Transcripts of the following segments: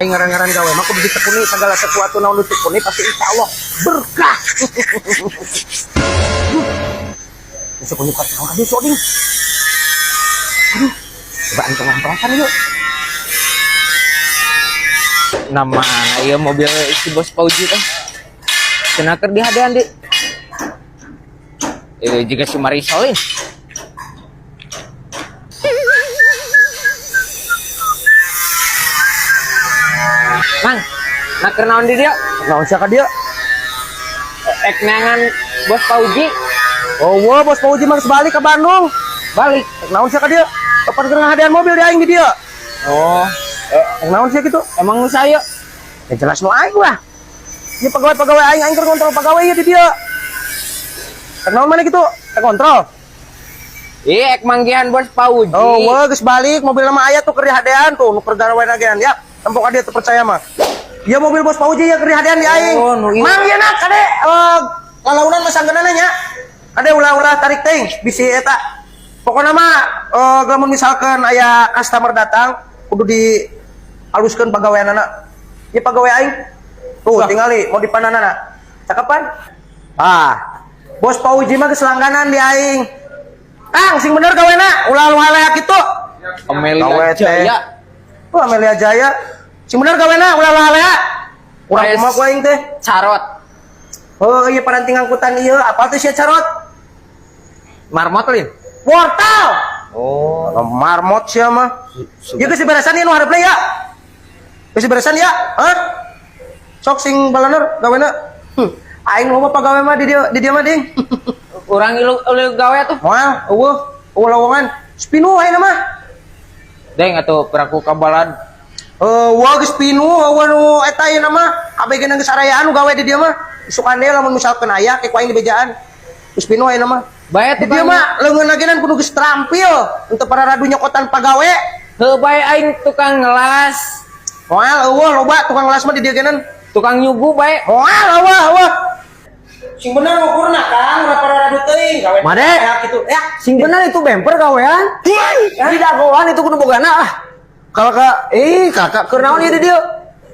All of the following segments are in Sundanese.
Aing ngaran-ngaran gawe mah kudu ditekuni, segala sesuatu naon ditekuni pasti insya Allah berkah. Bisa punya kasih orang kadieu coding. Aduh, coba aing tengah perasaan yuk. Nama ieu mobil si bos Pauji teh. Cenah keur dihadean di. Eh, jika si Marisol ini. Mang, nak keur naon di dieu? Naon sia ka dieu? Ek neangan bos Pauji. Oh, wah, bos Pauji mah geus balik ke Bandung. Balik. Ek naon sia ka dieu? Kapan keur ngahadean mobil di aing di dieu? Oh, Ek naon sia kitu? Emang nu saya? Ya jelas nu aing lah. Ieu pegawai-pegawai aing, aing keur kontrol pegawai ieu di dieu. Ek naon mana kitu? Ek kontrol. Iya, ek manggihan bos Pauji. Oh, wah, geus balik mobil mah aya tuh keur dihadean tuh, nu keur gawe nagean ya. Tempo ka dieu teu percaya mah. Ieu mobil bos Pauji ya keur dihadean di aing. Oh, nu ieu. Mang ieu nak kade lalaunan mah sanggeunana nya. Kade ulah-ulah tarik teuing bisi eta. Pokokna mah lamun misalkan aya customer datang kudu di haluskeun pagaweanana. Ieu pagawe aing. Tuh, tingali mau dipananana. Cakepan? Ah. Bos Pauji mah geus langganan di aing. Kang, sing bener gawena, ulah lu haleak kitu. Amelia Gawe teh. Jaya. Wah, Amelia Jaya. Sing bener gawena, ulah lu haleak. Urang Wes. kumaha ku aing teh? Carot. Oh, iya paranting angkutan ieu, apa tuh sia carot? Marmot lin. Wortel. Oh. Oh, marmot sia mah. Ieu geus diberesan ieu nu hareup ya. Geus diberesan ya? Hah? Sok sing balaner gawena. Aing loba pagawe mah di dieu mah ding. Urang ilu ilu gawe tuh. Moal, eueuh, eueuh lowongan. Spinu ayeuna mah. Deng atuh peraku kabalan. Wah geus pinu, eueuh nu eta ieu mah. Kabeh ge geus arayaan nu gawe di dieu mah. Isukan deui lamun misalkeun aya ke ku aing di bejaan. Geus pinu ayeuna mah. Bae Di dieu mah leungeun lagi kudu geus terampil untuk para radu nyokotan pagawe. Heuh, bae aing tukang ngelas, Moal eueuh loba tukang las mah di dieu geunan. Tukang nyugu bae. Moal eueuh eueuh. Sing bener ngukurna Kang, ulah para radu teuing gawe. Made. Ya kitu. Ya. Sing bener itu bemper gawean. Di dagoan itu kudu bogana ah. Kalau ka Ih, kakak keur naon ieu di dieu?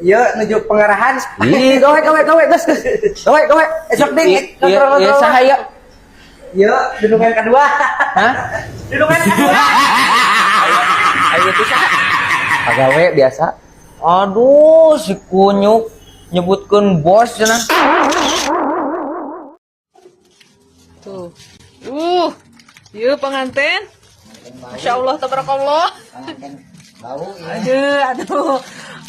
Ieu nuju pengarahan. Ih, gawe gawe gawe geus geus. Gawe gawe. Esok ding Iya, iya saha ya? Ieu dudungan kedua. Hah? Dudungan kedua. Ayo itu saha? Pagawe biasa. Aduh, si kunyuk nyebutkeun bos cenah. Tuh. Yuk pengantin. Masya Allah, tabarakallah. Bau ya. Aduh, aduh.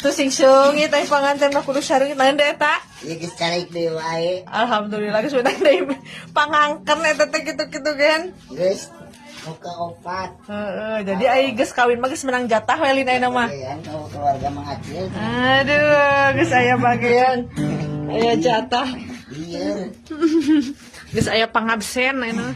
Tuh sing seungit teh pengantin mah kudu sareungit lain deh eta. Ieu geus calik deui wae. Alhamdulillah geus menang deui pangangken eta teh kitu-kitu kan. Geus muka opat. Heeh, jadi ai geus kawin mah geus menang jatah we lin ayeuna mah. Bagian kalau keluarga Mang Acil. Aduh, geus aya bagian. Aya jatah. Lieur. Geus aya pangabsen ayeuna.